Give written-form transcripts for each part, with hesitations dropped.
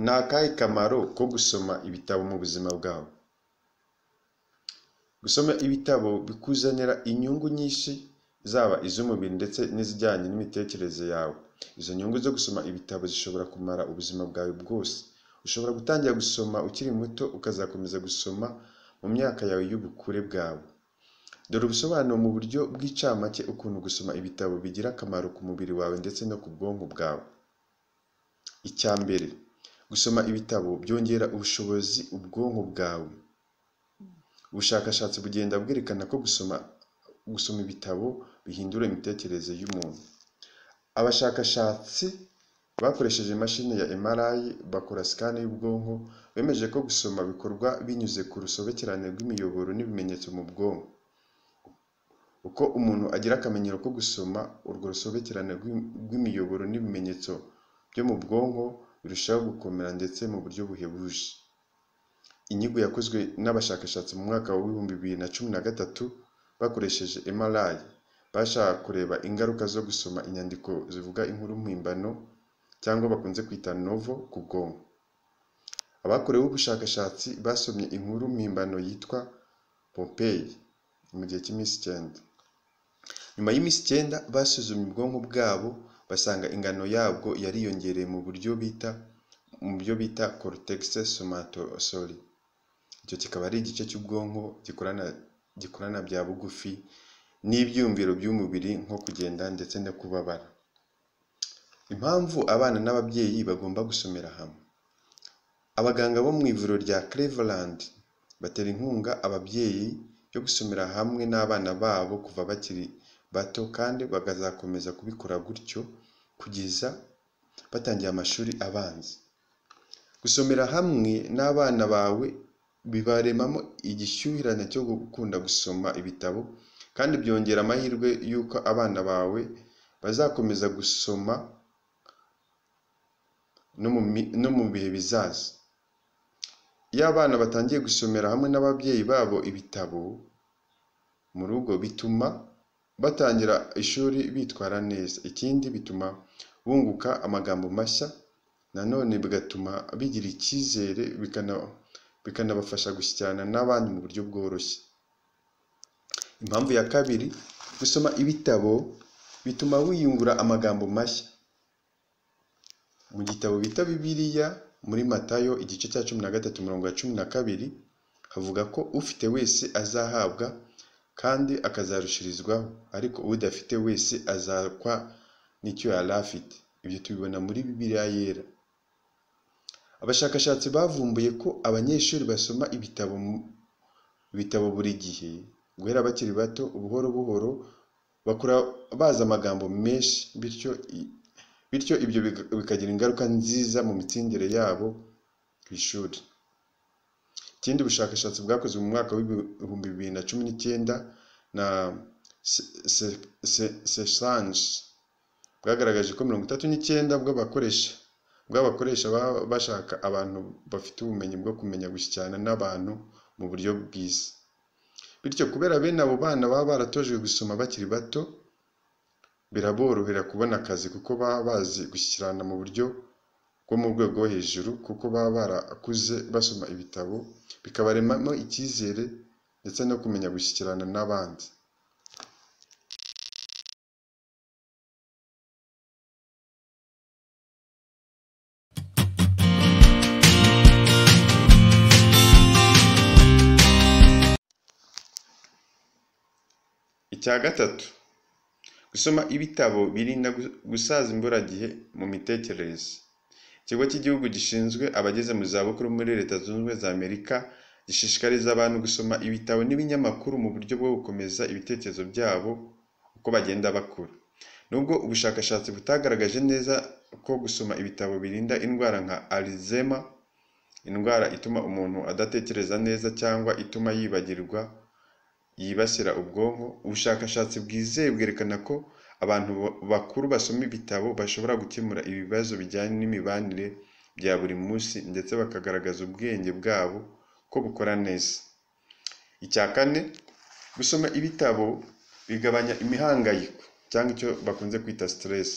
Ni akahe kamaro ko gusoma ibitabo mu buzima bwawe? Gusoma ibitabo bikuzanira inyungu nyinshi, zaba iz'umubiri ndetse n'izijyanye n'imitekerereze yawe. Izo nyungu zo gusoma ibitabo zishobora kumara ubuzima bwawe bwose. Ushobora gutangira gusoma ukiri muto ukazakomeza gusoma mu myaka yawe y'ubukure bwawe. Dore ubusobanuro mu buryo bw'incamake ukuntu gusoma ibitabo bigira akamaro ku mubiri wawe ndetse no ku bwonko bwawe. Icya mbere, gusoma ibitabo byongera ubushobozi ubwonko bwawe. Ubushakashatsi bugenda bwerekana ko gusoma ibitabo bihindura imitekerereze y'umuntu. Abashakashatsi bakoresheje imashini ya MRI bakora scan y'ubwonko, bemeje ko gusoma bikorwa binyuze ku rusobekerane rw'imiyoboro n'ibimenyetso mu bwonko. Uko umuntu agira akamenyero ko gusoma, urwo rusobekerane rw'imiyoboro n'ibimenyetso byo mu bwonko birushaho gukomera ndetse mu buryo buhebuje. Inyigo yakozwe n'abashakashatsi mu mwaka wa 2013 bakoresheje MRI, bashaka kureba ingaruka zo gusoma inyandiko zivuga inkuru mpimbano cyangwa bakunze kwita novel ku bwonko. Abakoreweho ubushakashatsi basomye inkuru mpimbano yitwa Pompeii mu gihe cy'iminsi 9. Nyuma y'iminsi 9 basuzumye ubwonko bwabo basanga ingano yabwo yariyongereye mu byo bita cortex somatosensory. Icyo kikaba ari igice cy'ubwonko gikorana bya bugufi n'ibyiyumviro by'umubiri nko kugenda ndetse no kubabara. Impamvu abana n'ababyeyi bagomba gusomera hamwe. Abaganga bo mu ivuriro rya Cleveland batera inkunga ababyeyi yo gusomera hamwe n'abana babo kuva bakiri bato, kandi bakazakomeza kubikora gutyo kugeza batangiye amashuri abanza. Gusomera hamwe n'abana bawe bibaremamo igishyuhirane cyo gukunda gusoma ibitabo, kandi byongera amahirwe y'uko abana bawe bazakomeza gusoma no mu bihe bizaza. Iyo abana batangiye gusomera hamwe n'ababyeyi babo ibitabo mu rugo, bituma batangira ishuri bitwara neza. Ikindi, bituma bunguka amagambo mashya, nanone bigatuma bigira icyizere, bikanabafasha gushyikirana n'abandi mu buryo bworoshye. Impamvu ya kabiri, gusoma ibitabo bituma wiyungura amagambo mashya. Mu gitabo bita Bibiliya, muri Matayo igice cya 13 umurongo wa 12, havuga ko ufite wese azahabwa kandi akazarushirizwaho, ariko udafite wese azakwa n'icyo yari afite. Ibyo tubibona muri Bibiliya Yera. Abashakashatsi bavumbuye ko abanyeshuri basoma ibitabo buri gihe guhera bakiri bato, buhoro buhoro bakura bazi amagambo menshi, bityo ibyo bikagira ingaruka nziza mu mitsindire yabo ku ishuri. Ikindi, ubushakashatsi bwakozwe mu mwaka wa 2019 na Sessange bwagaragaje ko 39 bw'abakoresha baba bashaka abantu bafite ubumenyi bwo kumenya gushyikirana n'abantu mu buryo bwiza. Bityo kubera bene abo bana baba baratojwe gusoma bakiri bato, biraborohera kubona akazi kuko baba bazi gushyikirana mu buryo bwo mu rwego rwo hejuru, kuko baba barakuze basoma ibitabo, bikabaremamo icyizere ndetse no kumenya gushyikirana n'abandi. Icya gatatu, gusoma ibitabo birinda gusaza imburagihe mu mitekerereze. Ikigo cy'Igihugu gishinzwe abageze mu zabukuru muri Leta Zunze Ubumwe za Amerika gishishikariza abantu gusoma ibitabo n'ibinyamakuru mu buryo bwo gukomeza ibitekerezo byabo uko bagenda bakura. Nubwo ubushakashatsi butagaragaje neza ko gusoma ibitabo birinda indwara nka Alzheimer, indwara ituma umuntu adatekereza neza cyangwa ituma yibagirwa yibasira ubwonko, ubushakashatsi bwizewe bwerekana ko abantu bakuru basoma ibitabo bashobora gukemura ibibazo bijyanye n'imibanire bya buri munsi, ndetse bakagaragaza ubwenge bwabo ko bukora neza. Icya kane, gusoma ibitabo bigabanya imihangayiko cyangwa icyo bakunze kwita stress.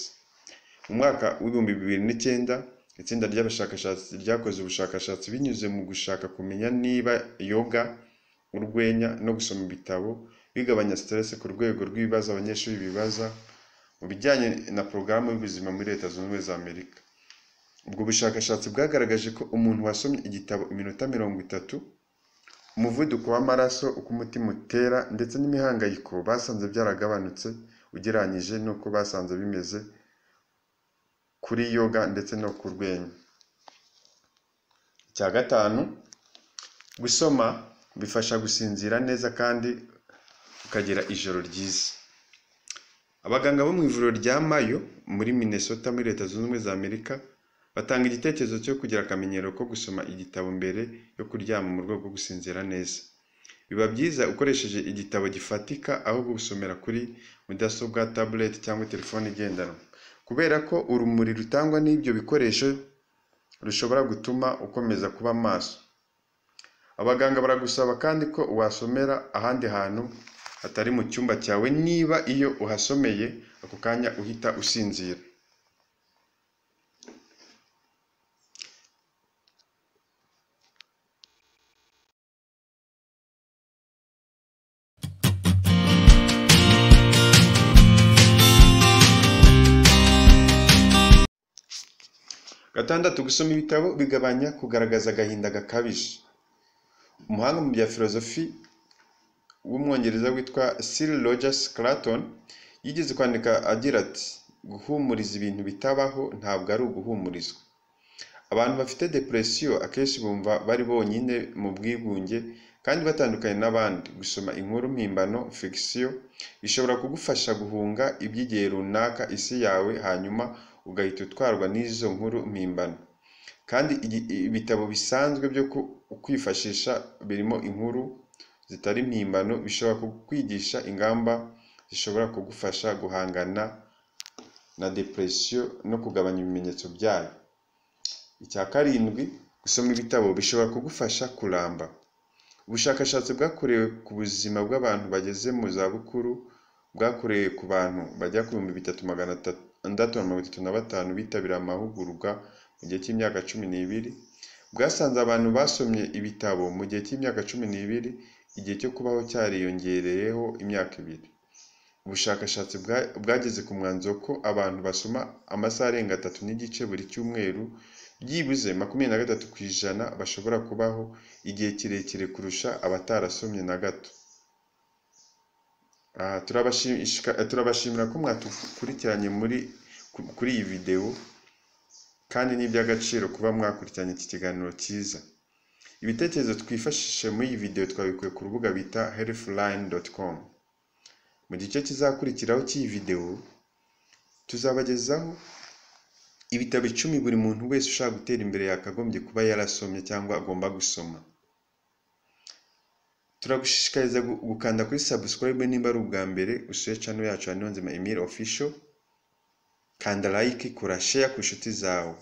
Mu mwaka wa 2009 Itsinda ry'abashakashatsi ryakoze ubushakashatsi binyuze mu gushaka kumenya niba yoga, urwenya no gusoma ibitabo bigabanya stress ku rwego rw'ibibazo abanyeshuri bibaza mu bijyanye na porogaramu y'ubuzima muri Leta Zunze Ubumwe za Amerika. Ubwo bushakashatsi bwagaragaje ko umuntu wasomye igitabo iminota 30, umuvuduko w'amaraso, uko umutima utera ndetse n'imihangayiko basanze byaragabanutse ugereranyije n'uko basanze bimeze kuri yoga ndetse no ku rwenya. Icya gatanu, gusoma bifasha gusinzira neza kandi ukagira ijoro ryiza. Abaganga bo mu ivuriro rya Mayo muri Minnesota muri Leta Zunze Ubumwe za Amerika batanga igitekerezo cyo kugira akamenyero ko gusoma igitabo mbere yo kuryama mu rwego rwo gusinzira neza. Biba byiza ukoresheje igitabo gifatika aho gusomera kuri mudasobwa, tablet cyangwa telefone igendanwa, kubera ko urumuri rutangwa n'ibyo bikoresho rushobora gutuma ukomeza kuba maso. Abaganga baragusaba kandi ko wasomera ahandi hantu hatari mu cyumba cyawe niba iyo uhasomeye ako kanya uhita usinzira. Gatandatu, gusoma ibitabo bigabanya kugaragaza agahinda gakabije. Umuhanga mu bya filozofi w'umwongereza witwa Sir Roger Scruton yigeze kwandika agira ati: "Guhumuriza ibintu bitabaho ntabwo ari uguhumurizwa." Abantu bafite depression akenshi bumva bari bonyine mu bwigunge kandi batandukanye n'abandi. Gusoma inkuru mpimbano fiction bishobora kugufasha guhunga iby'igihe runaka isi yawe, hanyuma ugahita utwarwa n'izo nkuru mpimbano. Kandi ibitabo bisanzwe byo kwifashisha birimo inkuru zitari mpimbano bishobora kukwigisha ingamba zishobora kugufasha guhangana na depression no kugabanya ibimenyetso byayo. Icya karindwi, gusoma ibitabo bishobora kugufasha kuramba. Ubushakashatsi bwakorewe ku buzima bw'abantu bageze mu zabukuru bwakorewe ku bantu bajya ku 3635 bitabiriye amahugurwa mu gihe cy'imyaka 12, bwasanze abantu basomye ibitabo mu gihe cy'imyaka 12 igihe cyo kubaho cyariyongereyeho imyaka 2. Ubushakashatsi bwageze ku mwanzuro ko abantu basoma amasaha arenga 3.5 buri cyumweru byibuze 23% bashobora kubaho igihe kirekire kurusha abatarasomye na gato. Turabashimira ko mwatukurikiranye kuri iyi videwo, kandi ni iby'agaciro kuba mwakurikiranye iki kiganiro cyiza. Ibitekerezo twifashishije muri iyi videwo twabikuye ku rubuga bita healthline.com. Mu gice kizakurikiraho cy'iyi videwo tuzabagezaho ibitabo 10 buri muntu wese ushaka gutera imbere yakagombye kuba yarasomye cyangwa agomba gusoma. Turagushishikariza gukanda kuri subscribe nimba ari ubwa mbere usuye channel yacu ya Niyonzima Emile Official. Kanda like, kora share ku nshuti zawe.